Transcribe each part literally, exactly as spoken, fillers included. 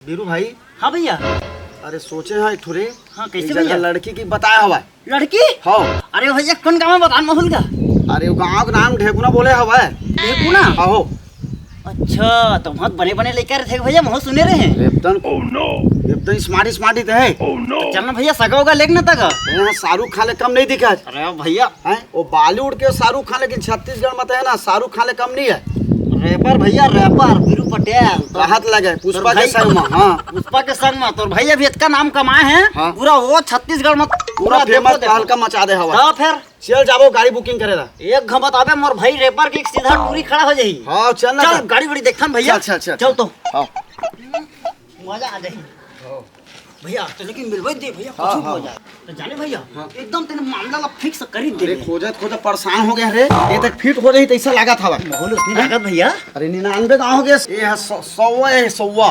बीरू भाई। हाँ भैया। अरे सोचे हँव एक ठो रे। हाँ, कैसे एक जगह भैया? लड़की के बताय हवय। लड़की? हाँ। अरे भैया, कौन गाँव में बतान माहौल का? अरे वो गाँव के नाम ढेकुना बोले हवय। ढेकुना? हाँ हो। अच्छा, तो बहुत बने बने लइका रहिथे भैया, महूँ सुने रहेंव। एकदम, एकदम स्मार्ट स्मार्ट ही तो हे। चल ना भैया, सगा होगा लेक ना तक। यहाँ शाहरुख खान ले कम नहीं दिखत। अरे भैया। हैं? वो बॉलीवुड के शाहरुख खान, लेकिन छत्तीसगढ़ में तो हे ना, शाहरुख खान ले कम नहीं हे। रैपर भैया, रैपर बीरू पटेल। तो कहत लगे पुष्पा के भाई संग में, हाँ। पुष्पा के संग में तोर भाई अभी इतना नाम कमाए हे, हाँ। पूरा वो छत्तीसगढ़ में पूरा पूरा देखो, फेमस देखो। तहलका मचा दे हवय। तो फिर? चल जाबो गाड़ी बुकिंग करे ला। एक घमत आबे मोर भाई रैपर के सीधा टूरी खड़ा हो जाही। हाँ, चल ना चल, चल। गाड़ी वाड़ी देखथन भैया। चल, चल, चल, चल तो। हाँ। मजा आ जाही। भैया, तो लेकिन मिलवे दे भैया, हाँ, कुछ हो जाए। तो जाने भैया, हाँ। एकदम तेने मामला ला फिक्स कर ही दे अरे, भैया। खोजत खोजत परेशान हो गया रे। ये तक फिट हो जाही, तैसा लागत हवा। माहौल उसने लागत भैया। अरे, निन्यानवे गाँव हो गया। ये है सौ, सौवा है, सौवा।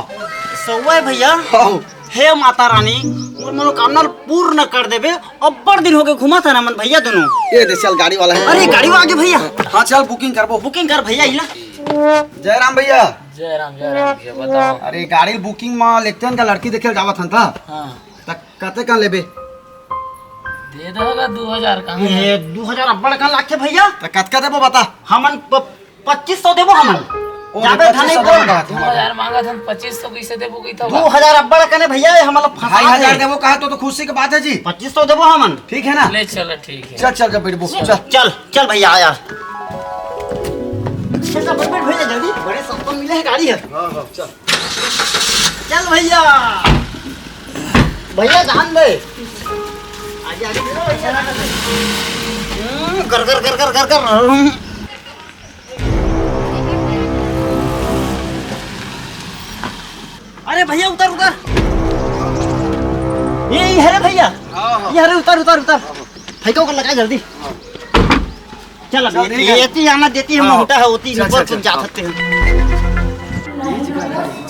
सौवा है भैया। हाँ। हे माता रानी, मोर मनोकामना ल पूर्ण कर देबे। अब्बड़ दिन हो गए घूमत हन हमन भैया दोनों। ये दे, चल, गाड़ी वाला है। अरे, गाड़ी वाला आगे भैया। हाँ, चल, बुकिंग करबो। बुकिंग कर भैया, इला। जय राम भैया। जय राम, जय राम भैया, बताओ। अरे, गाड़ी बुकिंग में लेगतेन का लड़की देखे जावत हन था। हाँ। त कते का लेबे? दे देगा दू हजार का। ए, दू हजार अब्बड़ का लागथे भैया। त कतका देबो बता। हमन प-, पच्चीस सौ देबो हमन। ओ, जाबे पच्चीस सौ थाने देबो बोल। का। दू हजार मांगा था, पच्चीस सौ कैसे देबो कही था? दू हजार अब्बड़ कने भैया, ये हमन ला फंसा ढाई हजार दे। देबो कहा तो, तो खुशी की बात है जी। पच्चीस सौ देबो हमन। ठीक है ना? ले चलो, ठीक है। चल, चल, जब बैठबो, चल। चल, चल भैया, आ यार। चल, चल, बैठ, बैठ भैया, जल्दी। बड़े सस्ता मिले है गाड़ी है। हाँ, हाँ, चल। चल भैया। भैया, जान दे। आगे, आगे, चलो भैया, जान दे। हम्म, कर, कर, कर। अरे भैया, उतर, उतर। ये, ये हरे भैया। हाँ, हाँ। ये हरे, उतर, उतर, उतर। फेंको कर लगा जल्दी। हाँ। चल, अब चल, ये, ठीक है। ये ती आना देती है, हाँ। मोटा है, होती चल, ऊपर चल, तुम चल, जा हाँ। सकते हो।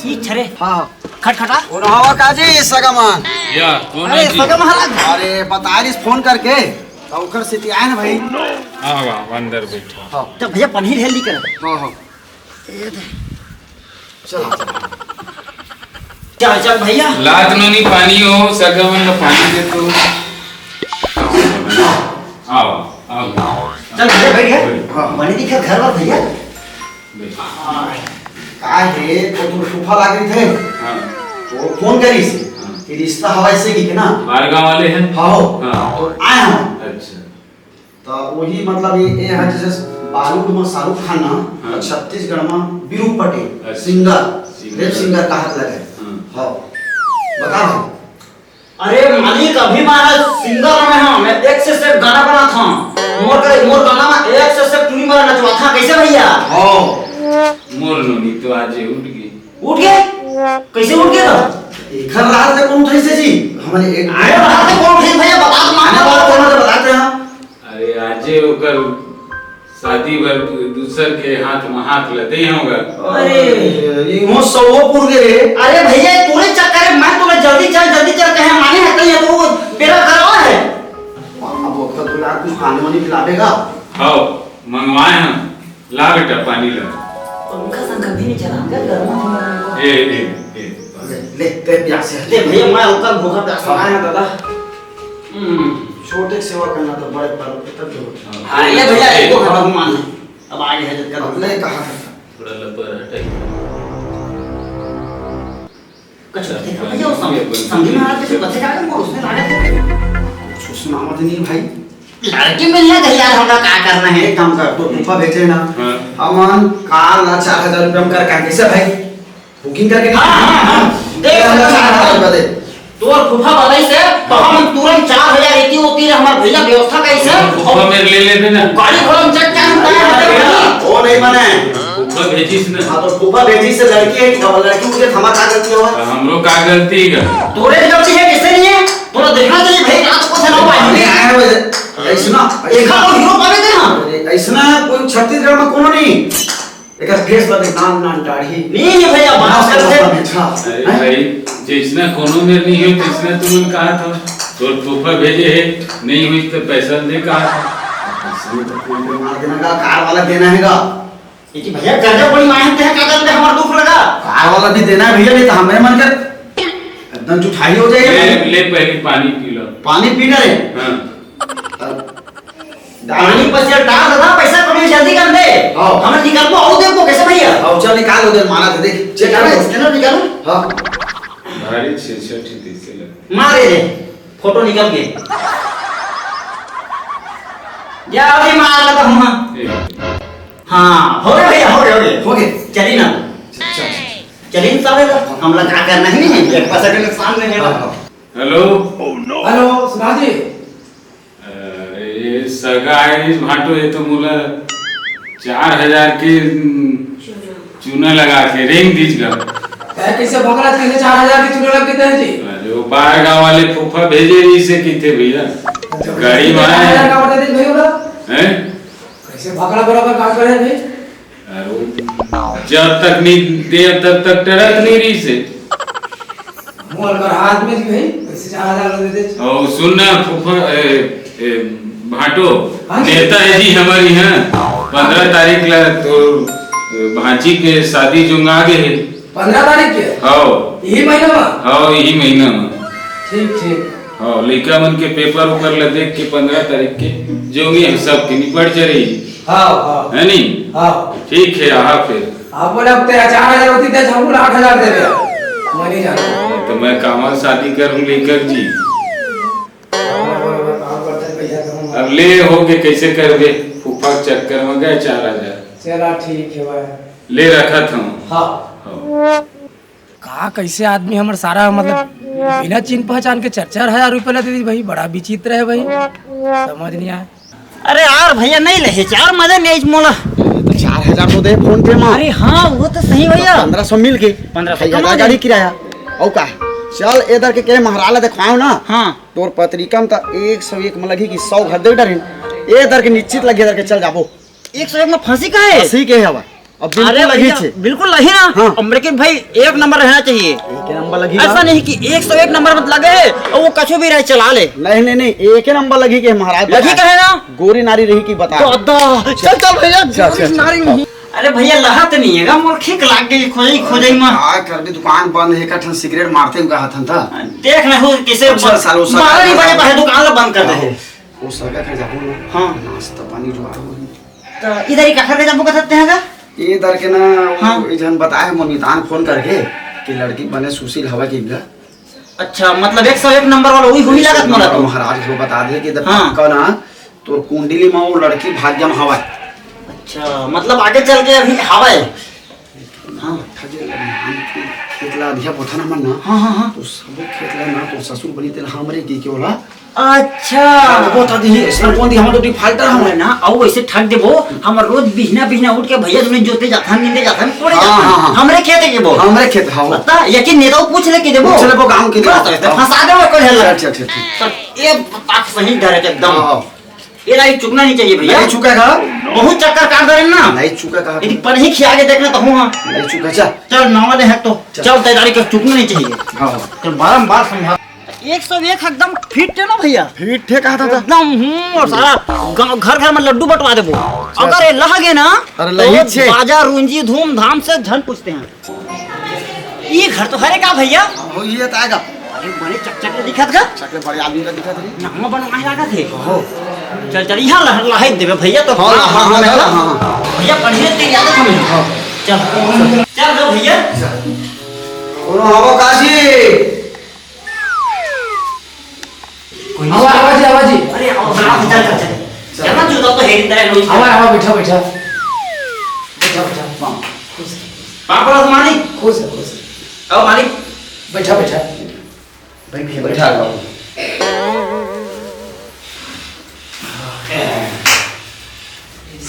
ठीक है। हाँ। खटखटा। ओ रहावा काजी सगा मन। या, कौन अरे, है जी? सगा महाराज। अरे, बता रहिस फोन करके, तो ओकर सेती आए ना भाई। हाँ, वाह, अंदर बैठो। हाँ। तो भैया, पनीर हेल्दी कर। हाँ, हाँ। चल, चल। चल, चल भैया। लात नोनी पानी हो, सगा मन ला पानी दे तो। आओ, आओ। चल भैया, बैठ गए। हाँ। बने दिखे घर वर भैया। का हे, तो तोर फूफा लाग रहिथे। हाँ। तो फोन करिस हाँ। कि रिश्ता हवय से कि ना? बाहर गाँव वाले हैं। हाँ। हाँ। तो आए हम। अच्छा। तो वही मतलब ये, ये है जैसे बॉलीवुड में शाहरुख खान ना, हाँ। और छत्तीसगढ़ में बीरू पटेल, अच्छा। Singer, singer. रेप सिंगर कहत लगे। हाँ। हाँ। बता भाई। अरे मालिक, अभी मैं सिंगर में हूँ, मैं एक से एक गाना बनात हूँ। मोर का, मोर गाना में एक से एक टूरी मारा नचवात हूँ। कैसे भैया? हाँ। मोर नोनी तो आज उठ गई। उठ गए? कैसे उठ गए तो? एकर रात में कौन उठाइस जी? हमने एक अरे रात में कौन उठाइस भैया, बता तो माने। बात करना तो बताते हैं। अरे आजे ओकर शादी बर दू-, दूसर के हाथ में हाथ लदे होगा। अरे। अरे, इहो सौ पुर गे रे। अरे भैया, तोरे चक्कर में मैं तोला जल्दी चल, जल्दी चल कहे माने है, तो ये तो वो बेरा करवा है। अब ओकर दुलार कुछ पानी वानी पिलावेगा? हाओ, मंगवाए हम। ला बेटा, पानी ला। पंखा संग कभी नहीं चला, क्या गर्मा हो रहा है? ए, ए, ए। ले, ले, ते प्यास है। ले भैया, मैं ओकर भूखा प्यास हाँ। आया दादा। हम्म। छोटे सेवा करना तो बड़े पर तब जो होता है। हाँ, ये भैया, ए। एक तो खत्म मान ले। अब आगे है जब अब कर। ले कहा था। थोड़ा लपर हटाई। कचरा देखा भैया, वो समझ, समझी महाराज के बच्चे का वो उसने लाने थे। कुछ सुनावत नहीं भाई। लड़की मिलने गई यार, हमरा का करना है? एक काम कर, तो फूफा भेजे ना। हाँ। हमन कार ला चार हजार रुपया में कर, कैसे भाई? बुकिंग करके हाँ, हाँ, हाँ। देख, ये हमरा चार हजार रुपया दे। तोर फूफा बताइस, तो हम तुरंत चार हजार एती ओती रे, हमार भैया व्यवस्था कैसे? फूफा मेर ले लेबे ना। गाड़ी घोड़ा में चढ़ के हम तैयार रहते हैं। वो नहीं माने। फूफा भेजिस ना। हाँ, तो फूफा भेजिस से लड़की है, अब लड़की उनके थमा का गलती हुआ? तो हमरो का गलती है? तोरे गलती है, कैसे नहीं है? तोरा देखना चाहिए भाई, रात को से ना पाए। नहीं आया वो, ऐसना, देखा तो हीरो पावे थे ना। ऐसना कोई छत्तीसगढ़ में कोनो नहीं। एकर फेस ला देख, नान नान दाढ़ी। नहीं है भैया, बात करते हैं। अच्छा। अरे हैं? भाई, जैसना कोनो मेर नहीं है, तैसना तुमन कहा था। तोर फूफा भेजे है, नहीं हुई तो पैसा दे कहा था। पैसा नहीं तो फोन पे मार देना का, कार वाला देना है का। ये कि भैया, कर्जा बड़ी मांगते हैं, का करते हमारा दुख लगा। कार वाला भी देना है भैया, नहीं तो हमें मन कर नन जुठाई हो जाएगा। ले, ले पहली पानी पी लो। पानी पीना रे। हाँ। पानी पसिया डाल दे, पैसा कौड़ी जल्दी कर दे। हाँ। हम निकलबो, आओ देखो कैसे भैया। आओ चल निकाल उधर, मारा दे देख। चेक कर, स्कैनर निकालो। हाँ। भारी छे छे ठीक से लग। मारे रे, फोटो निकल के। जा अभी मार लगा हम। हाँ, हो गए भैया, हो गए, हो गए। हो गए। चली ना। अच्छा, अच्छा। चली ना साले, तो हमला का करना ही नहीं है, एक पैसा के नुकसान नहीं है। हाँ, हाँ। हेलो। हेलो, सुना जी। अरे, ये सगा है इस भाटो, ये तो मोला चार हजार के, उम, चूना लगा के रेंग दीज गा। तै कैसे भगला, तीन चार हजार के चूना लग के तै जी? अरे, वो बाहर गांव वाले फूफा भेजे, इसे किथे भैया? अच्छा, गाड़ी में आए। चार हजार का बता दे भाई, बोला। हैं? कैसे भगला बराबर काम करे भाई? अरे, जब तक नहीं दे, तब तक डरत नहीं रही से। मुंह अलगर हाथ में जी भाई, पैसे चार हजार दे दे। ओ, सुन ना, फूफा, ए, ए, भाटो, हाँ जी। नेता है जी हमारी, हाँ, पंद्रह तारीख ला तो, ए, भांची के शादी जोंगा गे हे। पंद्रह तारीख के? हाँ। यही महीना में? हाँ, यही महीना में। ठीक, ठीक। हाँ, लइका मन के पेपर उपर ला देख के पंद्रह तारीख के जोंगे हम सब के निपट जरही। हाँ, हाँ। है नी? हाँ। ठीक है, आहा फिर। आप बोले, अब तेरा चार हजार होती, तेरे हमको आठ हजार दे दे। मैं नहीं जाता। तो मैं कामा शादी करूं लेकर जी। और बढ़ते पैसा करूंगा। अब ले हो के कैसे करबे? फूफा के चक्कर में गए चार हजार। चला ठीक है भाई। ले रखत हूँ। हाँ। हाँ। का कैसे आदमी हमर सारा, मतलब, बिना चिन्ह पहचान के चार चार हजार रुपया लेते जी भाई, बड़ा विचित्र है भाई, समझ नहीं आया। अरे यार भैया, नहीं ले चार मजा नहीं आई मोला। तो चार हजार तो दे फोन पे माँ। अरे हाँ, वो तो सही भैया। पंद्रह सौ मिल के। पंद्रह सौ ढाई हजार कमा गाड़ी दे। किराया। और का है? चल इधर के, के महाराज ला दिखवाओ ना। हाँ। तोर पत्रिका में तो एक सौ एक में लगी कि सौ घर दे डरे। ए दर के निश्चित लगे, दर के चल जाबो। एक सौ एक में फांसी का है? फांसी के है भाई। अब बिल्कुल अरे लगी भैया, छे। बिल्कुल लगी ना। हाँ। अब लेकिन भाई, एक नंबर रहना चाहिए। एक नंबर लगी ऐसा ना। नहीं कि एक सौ एक नंबर मत लगे और वो कछु भी रहे चला ले। नहीं, नहीं, नहीं, एक ही नंबर लगी के महाराज लगी बताए। कहे ना? गोरी नारी रही कि बता। दादा, चल, चल भैया, चल, चल, गोरी चल। नारी नहीं। अरे भैया, लहत नहीं है गा, मोर खीक लाग गई, खोजई, खोजई में। का करबे, दुकान बंद है, एक ठन सिगरेट मारते हुए हाथन था। देख ना हो, किसे चल, सालो, सालो, बारह ही बजे सालो। पहले दुकान ला बंद कर दे। हाँ। वो सगा के जाबो ना। हाँ। नाश्ता पानी जुगाड़ हो। तो इधर ही कखर के जाबो कथत हैं का? इधर के ना, वो हाँ। एक जन बताए मोर मितान फोन करके कि लड़की बने सुशील हवा की इनका। अच्छा, मतलब एक सौ एक नंबर वाला वही, वही लागत मोला तो। महाराज को बता दे कि इधर हाँ। पक्का ना, तो कुंडली में वो लड़की भाग्य में हवा है। अच्छा, मतलब आगे चल के अभी हवा है। हाँ। ठगे धान के खेत ला अधिया बोथन हमन ना। हाँ, हाँ, हाँ। तो सबो खेत ला ना तो ससुर बनी तेला हमरे की के ओला। अच्छा। वो तो दी, इसमें कौन दी, हम तो defaulter हम। ना, अउ वैसे ठग देबो, हम रोज बिहना, बिहना उठ के भैया दुनो जोते जाथन, नींदे जाथन, कोड़े हाँ, जाथन। हाँ, हाँ। हमरे खेत के बोल। हमरे खेत, हाँ। बता, यकीन नहीं तो पूछ ले के देबो। पूछ लेबो गाँव के बस, देबो। ऐसे फंसा देबो कोई हल्ला। चल, चल, चल, ठीक। तो ये बात सही डरे एकदम। हाँ, हाँ। ये लाइट चुकना नहीं चाहिए भैया। नहीं चुकेगा। बहुत चक्कर काट दे रहे ना। नहीं चुकेगा। यदि पनही खिया के देखना तो हूँ, हाँ। नहीं चुका, चल। चल, नवा ले है तो। चल। चल, तैयारी कर, चुकना नहीं चाहिए। हाँ, हाँ। चल, बारंबार समझा। एक सौ एक एकदम फिट है ना भैया? फिट है, कहा था, था। एकदम, हूँ, और सारा गाँव, घर, घर में लड्डू बंटवा देबो। अच्छा। अगर ये लह गए ना, अरे, तो लही छे। बाजा रूंजी धूमधाम से झन पूछते हैं। ई घर तो हरे का भैया? हो, ये तो आएगा। अरे बड़े चकचक के दिखत गा। चकचक बड़े आदमी का दिखत रे। नाम बनवाए लागत हे। हो। चल, चल, यहाँ लह-, लहाई देबे भैया तो। हाँ, हाँ, हाँ, हाँ, हाँ, हाँ। भैया बढ़िया तेरी आदत हमें। हाँ। चल। चल दो भैया। कोनो हवा काजी। कोई नहीं। आवा, आवा जी, आवा जी। अरे, आवा, आवा, चल, चल, चल। चल। चल ना, जूता तो हेरी तरह लोग। आवा, आवा, बैठा, बैठा। बैठा, बैठा। हाँ। खुश रह। पाँव पड़ा तो मालिक। खुश रह, खुश रह। आओ मालिक। बैठा, बैठा। बैठ भैया, बैठा बाबू।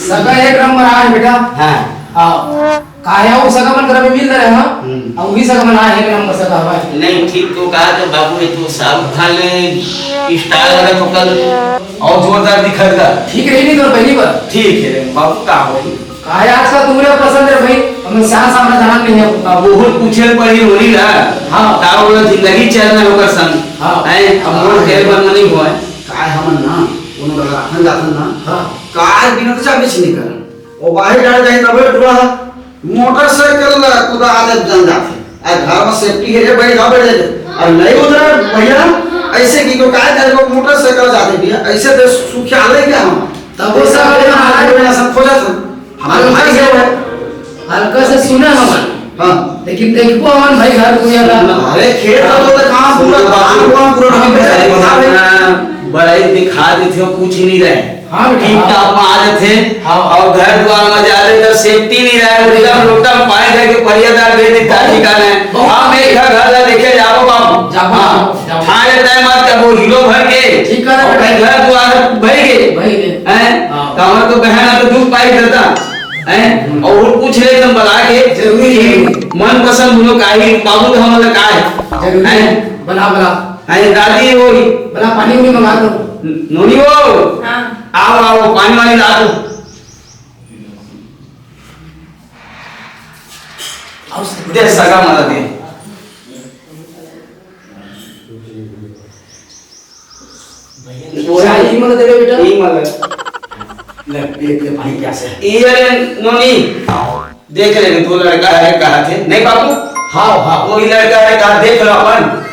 सगा एक नंबर आए बेटा। हाँ। हाँ। काहे वो सगा मन करा भी मिल रहे हैं? हम्म। और वही सगा मन आए एक नंबर सगा हमारे। नहीं, ठीक तो कहा तो बाबू, ये तो साउथ वाले स्टाइल वाला तो कल और जोरदार दिखा था। ठीक रही नहीं तो पहली बार। ठीक है बाबू, का हो? काहे आजकल तुम्हारे पसंद है भाई, हमें शान सामने जाना नहीं है। अब वो पूछे पड़ी होली ना। हाँ। का बोला जिंदगी चल रहा होगा संग। हाँ। है, अब मोर हाँ। तेरे मन में नहीं हुआ है। काय हमन ना, कोनो डगर आथन जाथन ना, हाँ। कार बिना तो चाबी से नहीं करन। वो बाहर डाल जाए तब टुरा मोटरसाइकिल ला कुदा आदत जन जाथे। आ, घर में safety है, बैठ जा, बैठ जा। और नहीं उधर भैया, ऐसे की तो काय तेरे को मोटरसाइकिल जाते भैया, ऐसे तो सुखियाले क्या हम? तब वो सब अपना हाथ में सब खो जाता। हमारे भाई से है। हल्का से सुना हमारे। हाँ। लेकिन देखबो हमारे भाई घर को यार। अरे खेत का तो कहाँ पूरा धान हुआ, पूरा हम बता रहे। बड़ा ही दिखा देते हो, कुछ ही नहीं रहे। हाँ बेटा, टिप हाँ। टॉप में आ जाते हैं हाँ। और घर द्वार में जाते तब safety नहीं रहे, एकदम लोटा में पानी धर के परिया दार दे देता है, बहुत हाँ, मैं घर घर ला देखे जाबो बाबू। जाबो, हाँ। जाबो। थारे तय मत कबो हीरो भर के, ठीक है। और कहीं घर द्वार भर के। भर के। हैं? हाँ। तो हमारे तो बहन है तो दुख पाई करता। हैं? और वो पूछ ले एकदम बला के। जरूरी है। मनपसंद दुनो का ही बाबू तो हमारे का है। जरूरी है। हैं? बला, बला। अरे दादी, वो ही। बला, पानी उनी मंगा दो। नोनी वो। हाँ। आओ, आओ, पानी वानी ला दो। आओ, सर। दे, सगा मारा दे। भैया, वो चाय ही मत दे बेटा। नहीं मारा। ले, पी, पी, पानी प्यासे। ये रे नोनी, देख ले, दो लड़का है, कहा थे। नहीं बाबू? हाँ, हाँ। वही लड़का है, कहा, देख लो अपन।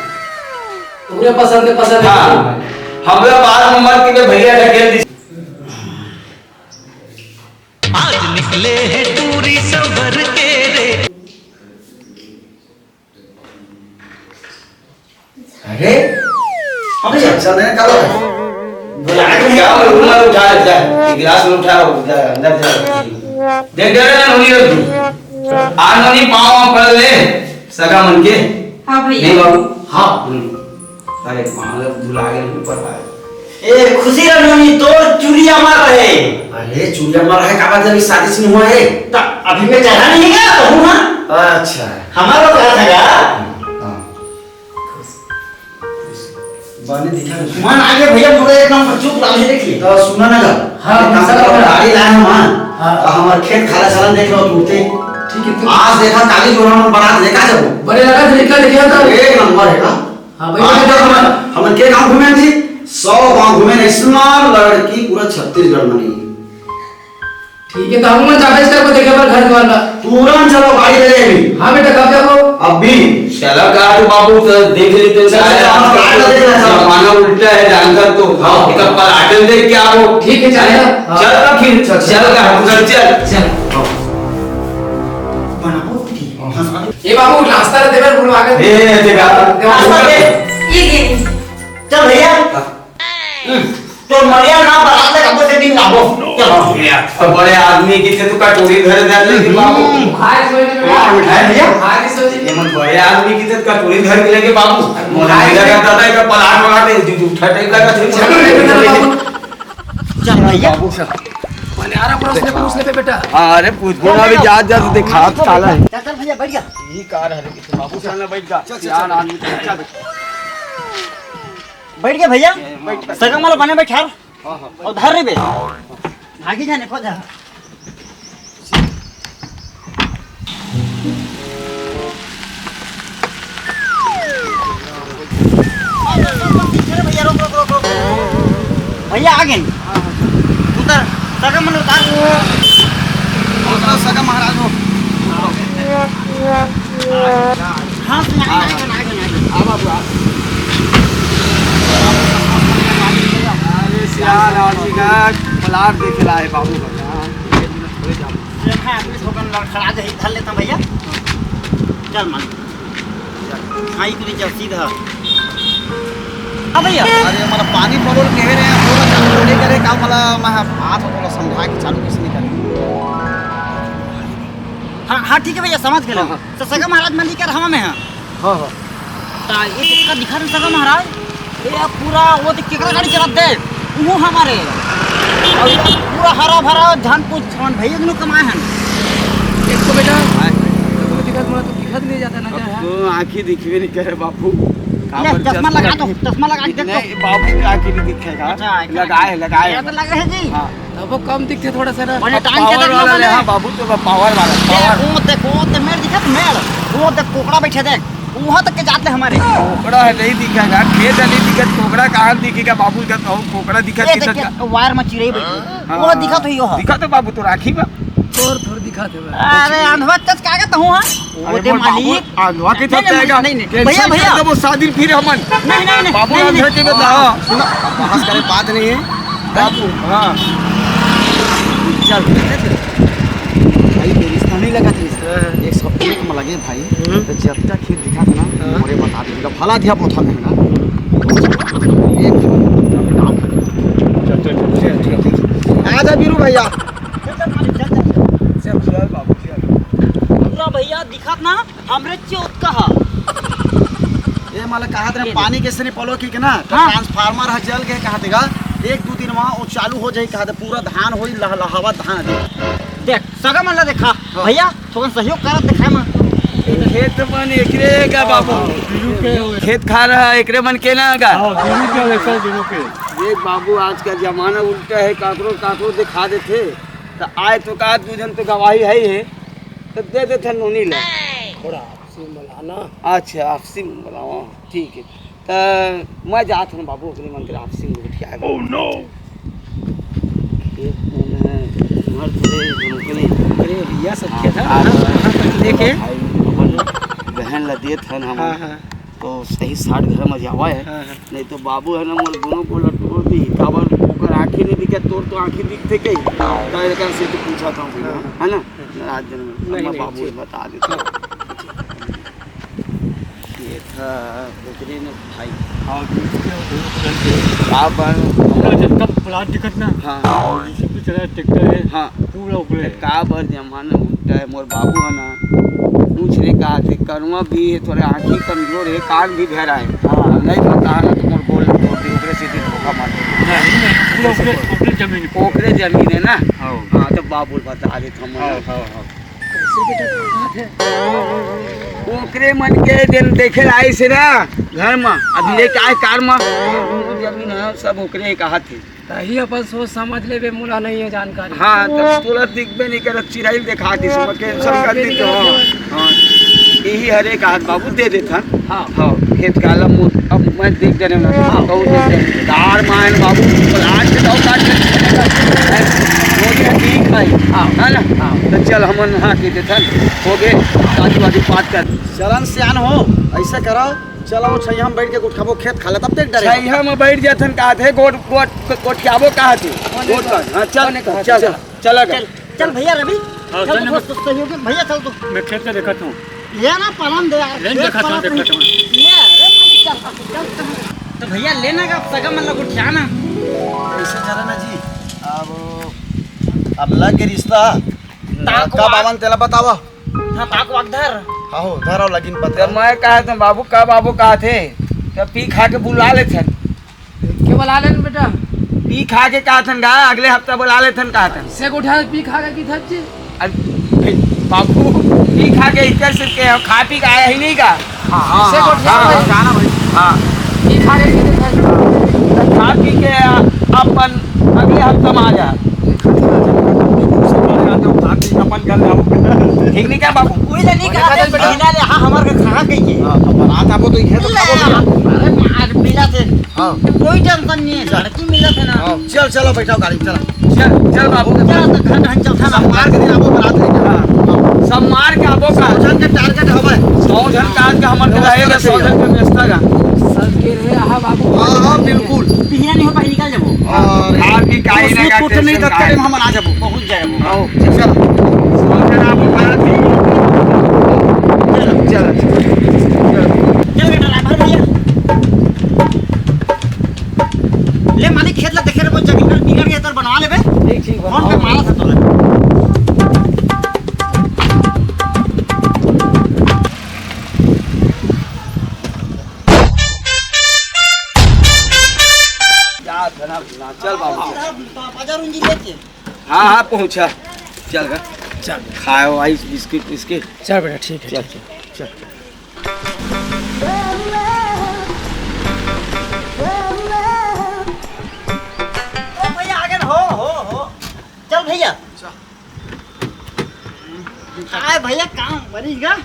पूरे पसंद है, पसंद है। हाँ। हमला बाद में मत के भैया ढकेल दी। आज निकले हैं टूरी सबर के रे। अरे, अबे, चल, चल, नहीं, चलो। बुला के क्या, रुमाल उठा, जा, गिलास में उठा, जा, अंदर जा। देख, देख, देख, नोनी रख दू। आ नोनी पाँव पड़ ले, सगा मन के। हाँ भैया। नहीं बाबू। हाँ। हम्म। अरे, पाँव लग भुला गए ऊपर पाए। ए, खुशी रह नोनी, तोर चूड़िया मार रहे। अरे, चूड़िया मार रहे, का बात, अभी शादी से नहीं हुआ है? त अभी मैं चढ़ा नहीं गया, तो हूँ, हाँ। अच्छा। हमारा कहा था क्या? हाँ। बने दिखा नहीं। मन आगे भैया, पूरा एक नंबर चुप लाल है, देखिए। तो सुना ना गा। हाँ, एक काम सर, करो, हाँ। गाड़ी लाए हम, हाँ। हाँ। तो हमारे खेत खाला सालन देख लो, टूटते। ठीक है, ठीक। आज देखा, काली जो हम बारात लेकर जाओ। बड़े लगा, देखा, देखा था। एक नंबर है ना। हाँ, भाई, आज देखा। तो हम, हम के गाँव घूमे जी, सौ गाँव घूमे, इतना लड़की पूरा छत्तीसगढ़ में नहीं है। ठीक है, तो हम मन जाबे कर को देखे पर घर द्वार ला। तुरंत चलो, गाड़ी ले ले अभी। हाँ बेटा, कब जाबो? अभी। चला का तो बाबू, तो देख लेते हैं। चल, चल, हम गाड़ी ले लेते हैं। जमाना उल्टा है, जानकर तो। हाँ। एक पलाटन देख के आओ। ठीक है, चल। हाँ। चल तो फिर, चल, चल। चल का, हम चल, चल। चल। हाँ। बनाओ, ठीक। हाँ। ए बाबू, नाश्ता दे, मैं भूलवा के। ए, ए, देखा। नाश्ता दे। ये दे। चल भैया। हाँ। तो मरिया ना बारात ले कब से दिन लाबो। चलो। भैया, तो बड़े आदमी की थे तो कटोरी धरे धर लेके बाबू। हम्म। भाई सोच में हाँ, बैठा। मिठाई भैया। भाई सोच में। ये मन बड़े आदमी की थे तो कटोरी धर के लेके बाबू। मोला भाई नहीं लगा दादा, एक पलाट वाला दे, जो उठा टाइप लगा थे। चलो, लेके चलो बाबू। चल भैया। बाबू, चल। मनिहारा पुरुष ने, पुरुष ने पे बेटा। अरे, पूछ बोला भी जा, जा, तो दिखा, काला है। चल, चल भैया, बैठ जा। ये कार है, बाबू, चल ना, बैठ जा। चल, चल, यार, चल। आदमी, चल। बैठ गया भैया। बैठ। सगम वाला बने बैठा। हाँ, हाँ। और धर रे बे। भागी जाने को जा। भैया, आ गए। उतर, सगम मन उतार। उतरो, सगम महाराज हो। हाँ, सुना, आ गए, आ गए, आ गए। आ बाबू, आ। अरे, सियाल आदमी का प्लाट देखे ला है बाबू का। हाँ, ये देखा, आदमी ठोकन लड़खड़ा जाही, धर लेता भैया। चल, मान। हाँ, इतनी चल, सीधा। हाँ भैया। अरे, हमारा पानी परोल कहे रहे हैं, थोड़ा सा थोड़े करे काम वाला, मैं बात थोड़ा समझा के चालू किसने करी। हाँ, हाँ, ठीक है भैया, समझ गए। हाँ, हाँ। तो सगा महाराज मलिक के हवा में है। हाँ, हाँ। ता ये का दिखा रहे सगा महाराज, ये पूरा वो तो केकरा गाड़ी चलाते हैं, वो हमारे। और ये पूरा हरा भरा, जान पूछ, छान भाई, इतने कमाए हैं। एक तो बेटा, हाँ। तो दिखत, मोला तो दिखत नहीं जाता ना, अब क्या है? तो आँखी दिखबे नहीं करे बाबू। ले, काबर चश्मा चश्मा लगा दो, लगे? चश्मा लगा के देख तो। नहीं, बाबू की आँखी नहीं दिखेगा। अच्छा, अच्छा। लगाए, लगाए। ये तो लगे है जी। हाँ। अब वो कम दिखते थोड़ा सा ना। मने अब टांग के power देखना वाला ले, मने। हाँ, बाबू तो अब power वाला, ये power। वो देख, वो देख, मेड़ दिखा तो मेड़। वो देख, कोकड़ा बैठे देख। वहाँ तक के जात ले हमारे। कोकड़ा है, नहीं दिखेगा। खेत है, नहीं दिखेगा। कोकड़ा कहाँ दिखेगा? बाबू का तो कोकड़ा दिखा ये किधर देख, का? ये wire में चिरई बैठी है। हाँ, वो हाँ। दिखा तो यो है। दिखा तो बाबू, तो राखी में। और थोड़ा दिखा। अरे अंधवा चच का कहत हूँ, हाँ? अरे वो दे मोर बाबू, मालिक। अंधवा के नहीं, चच नहीं, जाएगा। नहीं, नहीं, भैया, भैया। वो शादी फिर हमन। नहीं, नहीं, नहीं, बाबू नहीं, अंधवा नहीं। के बता। सुनो, बहस करे बात नहीं है। बाबू, हाँ। चल, भाई, ये रिश्ता नहीं लगा था। हाँ। एक सौ एक में लगे भाई। हम्म। तो जब तक ये दिखा था ना, हाँ। मोरे बता दे, भला दिया बोथा में ना। एक चल, चल, चल, चल। आ जा बीरू भैया। पूरा भैया दिखत ना, हमरे चौथ का हा। ये माला कहा तेरा ये पानी के सने पलो की के ना, तो हाँ। ट्रांसफार्मर ह जल के कहा तेगा, एक दो दिन में वो चालू हो जाए कहा ते, पूरा धान होई लह-, लहावा धान दे। देख, सगा मन ला देखा, हाँ। भैया, थोड़ा सहयोग करत दिखाए मा। खेत मन एकरे का बाबू। खेत खार ह एकरे मन के ना का। हाँ, बीरू के, वैसा बीरू के। देख बाबू, आज का जमाना उल्टा है, काकरो, काकरो दिखा देथे। त आए तो का, दू जन तो गवाही है ही है, त दे देथे नोनी ला। थोड़ा आपसी में बुलाना। अच्छा, आपसी में बुलावा, ठीक है। त मैं जात हूँ बाबू, ओकरे मन के आपसी में गोठियाए। Oh no! खेत मन है, घर थोड़े, दोनों के लिए। अरे भैया, सब हाँ, खेत है, हाँ, हाँ, हाँ, हाँ, लेके। भाई, अपन बहन ला देत हन हम। हाँ, हाँ। तो सही साठ घर में जावा है। हाँ, हाँ। नहीं तो बाबू है ना, मोर दोनों गोड़ ला टोर दी, काबर ओकर आँखी नहीं दिखे, तोर तो आँखी दिखथे कई। तो एकर से तो पूछा था, हाँ, हाँ। है ना? हाँ। नाराज जन में, नहीं, मैं नहीं, बाबू ठीक। बता देता हूँ। ये था, ओकरे ने भाई। हाँ, बीच में वो दोनों को करके। का बन? पूरा जब तक प्लाट दिखत ना, हाँ। और जीसीबी चला, ट्रैक्टर है, हाँ। पूरा ओकरे। का बर जमाना उल्टा है, मोर बाबू है ना, पूछ रे का थे, कनुआ भी है, थोड़ा आँखी कमजोर है, कान भी बहरा है। हाँ। नहीं तो कहा ना, तुम्हारे गोल तोड़ दे, ओकरे से भी धोखा मार दे। नहीं, नहीं, पूरा ओकरे, ओकरे जमीन पे। ओकरे जमीन है ना? हाँ। हाँ, तो बाबू बता दे, हम हाँ, हाँ, हाँ। कैसे बेटा, कहाँ थे? ओकरे मन के दिन देखे ला आइस हे ना घर म, अभी लेके आए कार म। जमीन है, सब ओकरे कहा थे। तही अपन सोच समझ लेबे, मोला नहीं है जानकारी। हाँ, तब तोला दिखबे नहीं करत, चिरई देखा दिस, हाँ, मैं कैंसिल कर दी तो। हाँ। हाँ। यही हरे कहा बाबू दे देथन। हाँ। हाँ, खेत का आलम मु-, अब मैं देख देने में, हाँ। कहूँ देख देने में। दार मायन बाबू, प्लाट के दो काट के, वो भी ठीक भाई। हाँ। है ना? हाँ। तो चल, हमन हाँ के देथन, हो गए, शादी वादी बात कर। चलन सियान हो, ऐसे करो, चलो, वो छैया में बैठ के गुटखाबो, खेत खा ले, तब तक डरे। छैया में बैठ जाथन, कहा थे, गोट, गोट, गोट के आबो, कहा थे? गोट का, हाँ, चल, चल, चल। चल, चल भैया रवि, हाँ, चल चल तो ना। दोस्त, सहयोगी भैया, चल तो। मैं खेत से देखत हूँ। ले ना पलम दे यार, लेन खेत देखत हूँ, पलम देखत हूँ। ले, अरे मालिक, चल, चल, चल। तो भैया, लेना का सगा मन लगो क्या ना? कैसे चला ना जी? अब, अब लग के रिश्ता। ताक कब वाक। आवन तेला बतावा। हाँ, ताक वाक धर। आहो, धर और लगिन पता। जब मैं कहा था, "बाबू, कब आबो?" कहा थे, तो पी खा के बुला लेथन। के बुला लेन बेटा? पी खा के कहा थन गा, अगले हफ्ता बुला लेथन कहा थन। से गोठिया पी खा के की थक जी? अरे, बाबू, पी खा के इधर से के, खा पी के आया ही नहीं का? हाँ, से हाँ, गोठिया हाँ, भाई। हाँ, जाना भाई। पी खा के की थक जी? खा पी के अपन अगले हफ्ता में आ जा। अपन घर जाओ। ठीक नहीं क्या बाबू? कोई ले नहीं कहा थे, बहिना ले, हाँ, हमारे घर कहाँ गई है? हाँ, अब बारात आपको तो ये तो ले, खाओ भैया। अरे, मार मिला थे। हाँ। कोई टेंशन नहीं है, लड़की मिला थे ना। हाँ, चल, चलो, बैठाओ गाड़ी में, चलो। चल, चल बाबू। चल, तो खंड हंचल था ना। सब मार के दिन आपको बारात लेके हाँ। सब मार के आपको का? सौ जन के टारगेट हवे। सौ जन का आज का हमारे घर आएगा, सौ जन का व्यवस्था का। सर के रहे, हाँ बाबू। हाँ, हाँ, बिल्कुल। बिहिया नहीं हो पाए, निकल जाबो। अरे, आप भी काहे उसमें ना कुछ करते नहीं हैं, तो काहे? हम आ जाबो, पहुंच जाएबो। आओ, चल। चल, चल, चल। चल बेटा, ड्राइवर भैया। ले मालिक, खेत ला देखे रे, वो जमीन बिगड़ गया, तर बनवा लेबे। ठीक, ठीक, फोन पे बनवा। मारा था तोला। क्या धना धना, चल बाबू। बाजार उंजी लेके। हाँ, हाँ, पहुँचा। चल गा। चल। खाओ आइस बिस्किट विस्किट। चल बेटा, ठीक है, चल, ठीक है। चल। ओ भैया, आगे हो, हो, हो। चल भैया। चल। आए भैया, काम बनी गा।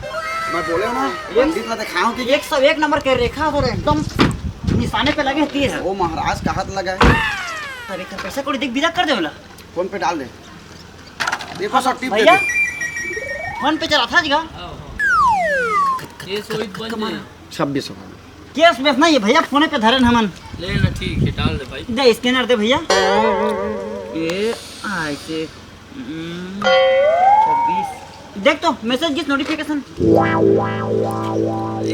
मैं बोले ना, एक पंडित ला दिखाओ कि एक सौ एक नंबर के रेखा हो रहे, एकदम निशाने पे लगे तीर है। ओ महाराज, कहाँ लगा है? अरे, कर पैसा कौड़ी देख, विदा कर दे वाला। फोन पे डाल दे। देखो, सब टिप भैया, दे। फोन पे चलाथा जी का? ये सोई बन जाई। छब्बीस सौ। कैश वैश नहीं है भैया, फोने पे धरे न हमन। ले ना, ठीक है, डाल दे भाई। दे, स्कैनर दे भैया। ये ऐसे, हम्म, छब्बीस। देख तो, मैसेज किस नोटिफिकेशन।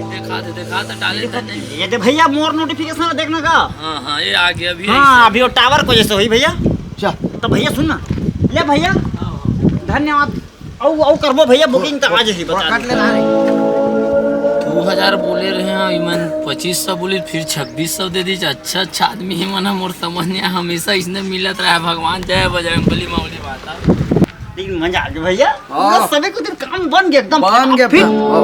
देखा दे, देखा दे, डाले, डाले। ये दे भैया, मोर नोटिफिकेशन देखना का। हाँ, हाँ, ये आ गया अभी। हाँ, अभी वो टावर को जैसे हुई भैया। चल। तो भैया सुन ना, ले भैया, धन्यवाद। अउ अउ करबो भैया, बुकिंग तो आज ही बता काट दे। लेना रे। दो हजार बोले रहे हैं, इमन पच्चीस सौ बोली, फिर छब्बीस सौ दे दीजिए। अच्छा अच्छा आदमी है मना, मोर समझ नहीं आया, हमेशा इसने मिलत रहा है। भगवान जय बजरंग बली, मामूली बात है। लेकिन मजा आ गया भैया, हाँ। पूरा सभी को दिन काम बन गया एकदम। बन गया फिर? हाँ।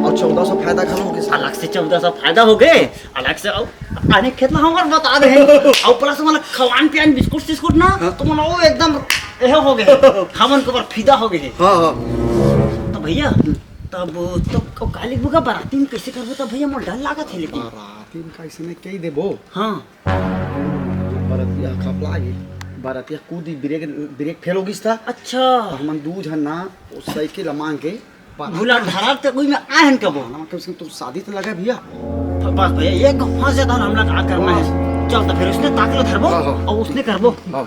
और चौदह सौ फायदा घलो हो गया। अलग से चौदह सौ फायदा हो गए, अलग से अउ आने खेत ला हमर बता दे। अउ प्लस वाला खवान पियान बिस्कुट सिस्कुट ना, हाँ। तो मन वो एकदम एहे हो गए, हमन के ऊपर फिदा हो गए। हाँ, हाँ। तो भैया, तब तो, तो काली बुगा बाराती में कैसे करबो तब भैया, मोर डर लागत है लेकिन। बाराती में कैसे में कही देबो? हाँ। बरतिया खपला गे, बरतिया कूदी ब्रेक, ब्रेक फेल हो गिस था। अच्छा। तो हमन दू झन ना वो साइकिल मांग के भुला धरा ते कोई में आए हन कबो। ना, कम से कम तुम शादी तो लगा भैया। बस भैया, एक फंस जाता ना, हमला का करना है। चल तो फिर उसने ताकलो धरबो हाँ, हाँ। और उसने करबो। हाँ।